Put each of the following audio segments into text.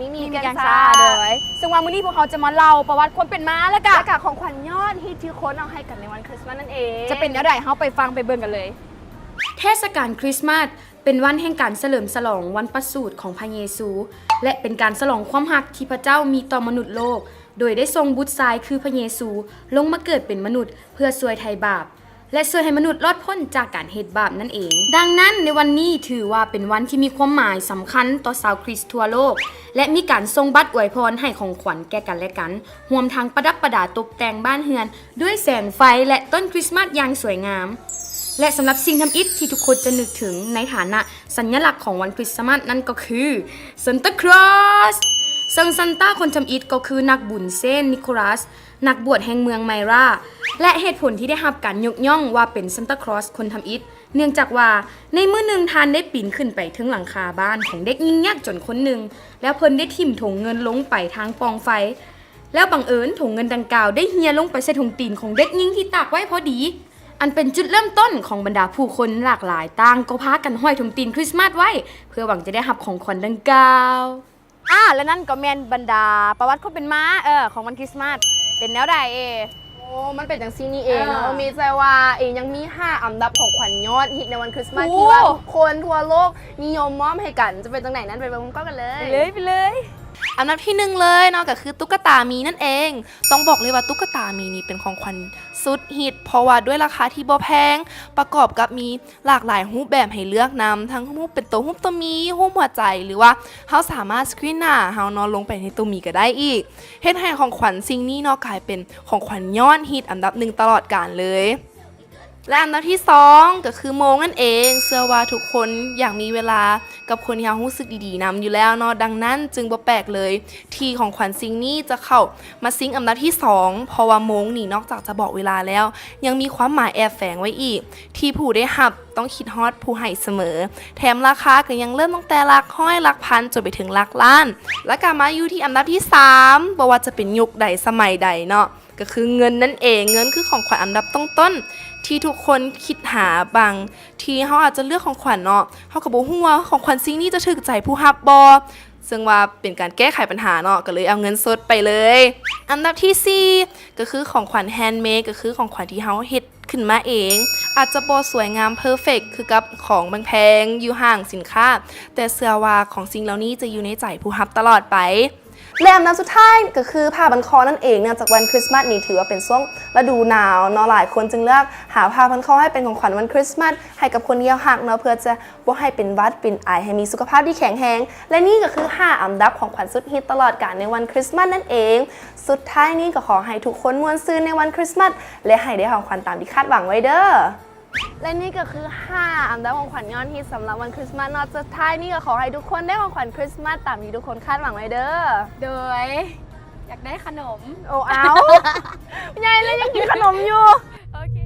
ມີມີແກງຊາ ແກງຊາ ໂດຍ ເຊິ່ງວ່າມື້ນີ້ພວກເຮົາຈະມາເລົ່າປະຫວັດຄວາມເປັນມາ ແລ້ວກະ ແລ້ວກະຂອງຂວັນຍອດຮິດທີ່ຄົນເອົາໃຫ້ກັນໃນວັນຄຣິສມາດນັ້ນເອງ ຈະເປັນແນວໃດ ເຮົາໄປຟັງໄປເບິ່ງກັນເລີຍ. ເທດສະການຄຣິສມາດ ເປັນວັນແຫ່ງການສະເຫຼີມສະຫຼອງວັນປະສູດຂອງພະເຢຊູ ແລະ ເປັນການສະຫຼອງຄວາມຮັກທີ່ພະເຈົ້າມີຕໍ່ມະນຸດໂລກ ໂດຍໄດ້ສົ່ງບຸດຊາຍຄືພະເຢຊູ ລົງມາເກີດເປັນມະນຸດ ເພື່ອຊ່ວຍໄຖ່ບາບ ແລະ ຊ່ວຍໃຫ້ມະນຸດລອດພົ້ນຈາກການເຮັດບາບນັ້ນເອງ. ດັ່ງນັ້ນ, ໃນວັນນີ້ຖືວ່າເປັນວັນທີ່ມີຄວາມໝາຍສຳຄັນຕໍ່ຊາວຄຣິສທົ່ວໂລກ ແລະ ມີການສົ່ງບັດອວຍພອນໃຫ້ຂອງຂວັນແກ່ກັນແລະກັນ, ຮວມທັງປະດັບປະດາຕົກແຕ່ງບ້ານເຮືອນດ້ວຍແສງໄຟ ແລະ ຕົ້ນຄຣິສມາດຢ່າງສວຍງາມ. ແລະ ສຳລັບສິ່ງທຳອິດທີ່ທຸກຄົນຈະນຶກເຖິງໃນຖານະສັນຍະລັກຂອງວັນຄຣິສມາດນັ້ນກໍຄື Santa Claus ເຊິ່ງຊານຕາຄົນທຳອິດກໍຄືນັກບຸນເຊນນິໂຄລັສ ນັກບວດແຫ່ງເມືອງໄມຣາ ແລະ ເຫດຜົນທີ່ໄດ້ຮັບການຍົກຍ້ອງວ່າເປັນຊານຕາຄລອສຄົນທຳອິດ ເນື່ອງຈາກວ່າໃນມື້ໜຶ່ງທ່ານໄດ້ປີນຂຶ້ນໄປເທິງຫຼັງຄາບ້ານຂອງເດັກຍິງຍາກຈົນຄົນໜຶ່ງ ແລ້ວເພິ່ນໄດ້ຖິ້ມຖົງເງິນລົງໄປທາງປ່ອງໄຟ ແລ້ວບັງເອີນຖົງເງິນດັ່ງກ່າວໄດ້ເຮ່ຍລົງໄປໃສ່ຖົງຕີນຂອງເດັກຍິງທີ່ຕາກໄວ້ພໍດີ ອັນເປັນຈຸດເລີ່ມຕົ້ນຂອງບັນດາຜູ້ຄົນຫຼາກຫຼາຍຕ່າງກໍພາກັນຫ້ອຍຖົງຕີນຄຣິສມາດໄວ້ ເພື່ອຫວັງຈະໄດ້ຮັບຂອງຂວັນດັ່ງກ່າວ. ອາ ແລະ ນັ້ນກໍແມ່ນບັນດາປະຫວັດຄວາມເປັນມາ ເອີ ຂອງວັນຄຣິສມາດ ເປັນແນວໃດເອ? ໂອ້ ມັນເປັນຈັ່ງຊີ້ນີ້ເອງເນາະ ເອີ ມີແຕ່ວ່າເອຍັງມີຫ້າອັນດັບຂອງຂວັນຍອດຮິດໃນວັນຄຣິສມາດ ໂອ້ ທີ່ວ່າທຸກຄົນທົ່ວໂລກນິຍົມມອບໃຫ້ກັນ ຈະເປັນຈັ່ງໃດນັ້ນ ໄປເບິ່ງພ້ອມກັນເລີຍ ໄປເລີຍ ໄປເລີຍ. ອັນດັບທີໜຶ່ງເລີຍເນາະ ກໍຄືຕຸກກະຕາໝີນັ້ນເອງ. ຕ້ອງບອກເລີຍວ່າຕຸກກະຕາໝີນີ້ເປັນຂອງຂວັນສຸດຮິດ ເພາະວ່າດ້ວຍລາຄາທີ່ບໍ່ແພງ ປະກອບກັບມີ ຫຼາກຫຼາຍຮູບແບບໃຫ້ເລືອກນຳ ທັງຮູບເປັນໂຕ ຮູບໂຕໝີ ຮູບຫົວໃຈ ຫຼືວ່າເຮົາສາມາດສະກຣີນໜ້າເຮົາເນາະ ລົງໄປໃນໂຕໝີກໍໄດ້ອີກ ເຮັດໃຫ້ຂອງຂວັນສິ່ງນີ້ເນາະ ກາຍເປັນຂອງຂວັນຍອດຮິດອັນດັບໜຶ່ງຕະຫຼອດການເລີຍ. ແລະ ອັນດັບທີສອງກໍຄືໂມງນັ້ນເອງ ເຊື່ອວ່າທຸກຄົນຢາກມີເວລາ ກັບຄົນທີ່ເຮົາຮູ້ສຶກດີໆນຳຢູ່ແລ້ວເນາະ ດັ່ງນັ້ນຈຶ່ງບໍ່ແປກເລີຍທີ່ຂອງຂວັນສິ່ງນີ້ຈະເຂົ້າມາຊິງອັນດັບທີສອງ ເພາະວ່າໂມງນີ້ນອກຈາກຈະບອກເວລາແລ້ວ ຍັງມີຄວາມໝາຍແອບແຝງໄວ້ອີກ ທີ່ຜູ້ໄດ້ຮັບຕ້ອງຄິດຮອດຜູ້ໃຫ້ສະເໝີ ແຖມລາຄາກໍຍັງເລີ່ມຕັ້ງແຕ່ຫຼັກຮ້ອຍ ຫຼັກພັນ ຈົນໄປເຖິງຫຼັກລ້ານ. ແລ້ວກໍມາຢູ່ທີ່ອັນດັບທີສາມ ບໍ່ວ່າຈະເປັນຍຸກໃດສະໄໝໃດເນາະ ກໍຄືເງິນນັ້ນເອງ ເງິນຄືຂອງຂວັນອັນດັບຕົ້ນໆ ທີ່ທຸກຄົນຄິດຫາ ບາງທີເຮົາອາດຈະເລືອກຂອງຂວັນເນາະ ເຮົາກໍບໍ່ຮູ້ວ່າຂອງຂວັນສິ່ງນີ້ຈະຖືກໃຈຜູ້ຮັບບໍ່ ເຊິ່ງວ່າເປັນການແກ້ໄຂບັນຫາເນາະ ກໍເລີຍເອົາເງິນສົດໄປເລີຍ. ອັນດັບທີສີ່ ກໍຄືຂອງຂວັນແຮນເມດ ກໍຄືຂອງຂວັນທີ່ເຮົາເຮັດຂຶ້ນມາເອງ ອາດຈະບໍ່ສວຍງາມເພີເຟັກຄືກັບຂອງແພງໆຢູ່ຫ້າງສິນຄ້າ ແຕ່ເຊື່ອວ່າຂອງສິ່ງເຫຼົ່ານີ້ຈະຢູ່ໃນໃຈຜູ້ຮັບຕະຫຼອດໄປ. ແລະ ອັນດັບສຸດທ້າຍກໍຄືຜ້າພັນຄໍນັ້ນເອງ ເນື່ອງຈາກວັນຄຣິສມາດນີ້ຖືວ່າເປັນຊ່ວງລະດູໜາວເນາະ ຫຼາຍຄົນຈຶ່ງເລືອກຫາຜ້າພັນຄໍໃຫ້ເປັນຂອງຂວັນວັນຄຣິສມາດໃຫ້ກັບຄົນທີ່ເຮົາຮັກເນາະ ເພື່ອຈະບໍ່ໃຫ້ເປັນຫວັດເປັນໄອ ໃຫ້ມີສຸຂະພາບທີ່ແຂງແຮງ. ແລະ ນີ້ກໍຄືຫ້າອັນດັບຂອງຂວັນສຸດຮິດຕະຫຼອດການໃນວັນຄຣິສມາດນັ້ນເອງ. ສຸດທ້າຍນີ້ກໍຂໍໃຫ້ທຸກຄົນມ່ວນຊື່ນໃນວັນຄຣິສມາດ ແລະ ໃຫ້ໄດ້ຂອງຂວັນຕາມທີ່ຄາດຫວັງໄວ້ເດີ້. ແລະ ນີ້ກໍຄືຫ້າອັນດັບຂອງຂວັນຍອດຮິດສຳລັບວັນຄຣິສມາດເນາະ. ສຸດທ້າຍນີ້ກໍຂໍໃຫ້ທຸກຄົນໄດ້ຂອງຂວັນຄຣິສມາດຕາມທີ່ທຸກຄົນຄາດຫວັງໄວ້ເດີ້. ໂດຍ ຢາກໄດ້ຂະໜົມ. ໂອ້ ອ້າວ ໃຫຍ່ແລ້ວຍັງກິນຂະໜົມຢູ່. ໂອເຄ.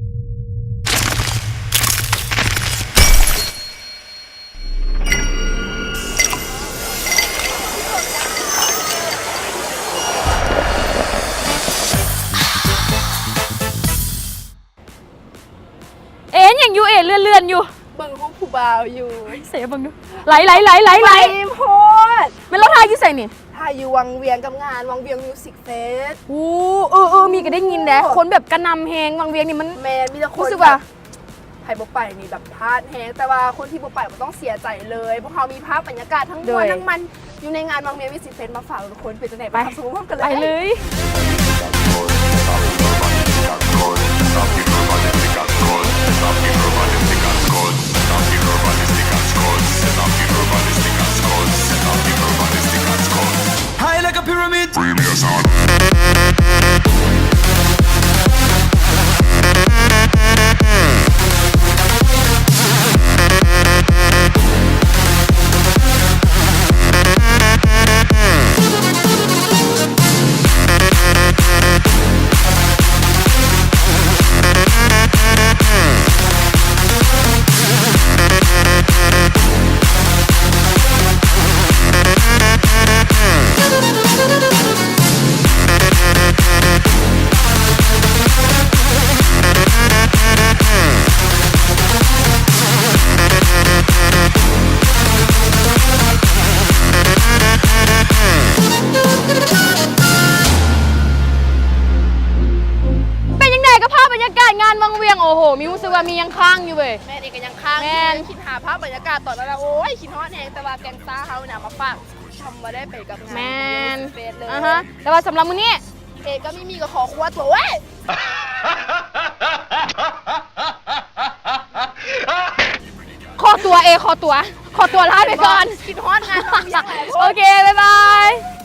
ເອ ເຮັດຫຍັງຢູ່ເອ? ເລື່ອນໆຢູ່. ເບິ່ງຮູບຜູ້ບ່າວຢູ່. ໃສ່ເບິ່ງດູ. ໄຫຼໆໆໆໆ. ໄວໂພດ. ແມ່ນລາວຖ່າຍຢູ່ໃສນີ້? ຖ່າຍຢູ່ວັງວຽງກັບງານວັງວຽງມິວຊິກເຟສ. ໂອ້ ເອີໆ ມີກໍໄດ້ຍິນແດ່. ໂອ້ ຄົນແບບກະໜ່ຳແຮງ ວັງວຽງນີ້ມັນ. ແມ່ນ ມີແຕ່ຄົນ ຮູ້ສຶກວ່າ ແບບ ໃຜບໍ່ໄປນີ້ແບບພາດແຮງ ແຕ່ວ່າຄົນທີ່ບໍ່ໄປບໍ່ຕ້ອງເສຍໃຈເລີຍ ພວກເຮົາມີພາບບັນຍາກາດທັງມ່ວນ ໂດຍ ທັງມັນ ຢູ່ໃນງານວັງວຽງມິວສິກເຟສມາຝາກທຸກຄົນ. ເປັນຈັ່ງໃດ ໄປ ໄປ ໄປເລີຍ ໄປເລີຍ. ກາດງານວັງວຽງ ໂອ້ໂຫ ມີຮູ້ສຶກວ່າມີຍັງຄ້າງຢູ່ເວີຍ. ແມ່ນ ເອກກໍຍັງຄ້າງຢູ່ ແມ່ນ ຄິດຫາພາບບັນຍາກາດຕອນນັ້ນລະ ໂອ້ຍ ຄິດຮອດແຮງ ແຕ່ວ່າແກງຊາເຮົານະມາຝາກ ຄຳວ່າໄດ້ໄປກັບງານ ແມ່ນ ເລີຍ ອ່າຮະ ແຕ່ວ່າສຳລັບມື້ນີ້ ເອກກັບມີມີກໍຂໍຄົວຕົວເວີຍ ຂໍຕົວ ເອ ຂໍຕົວ ຂໍຕົວລາໄປກ່ອນ ຄິດຮອດງານວັງວຽງຫຼາຍໂພດ ໂອເຄ ບາຍບາຍ.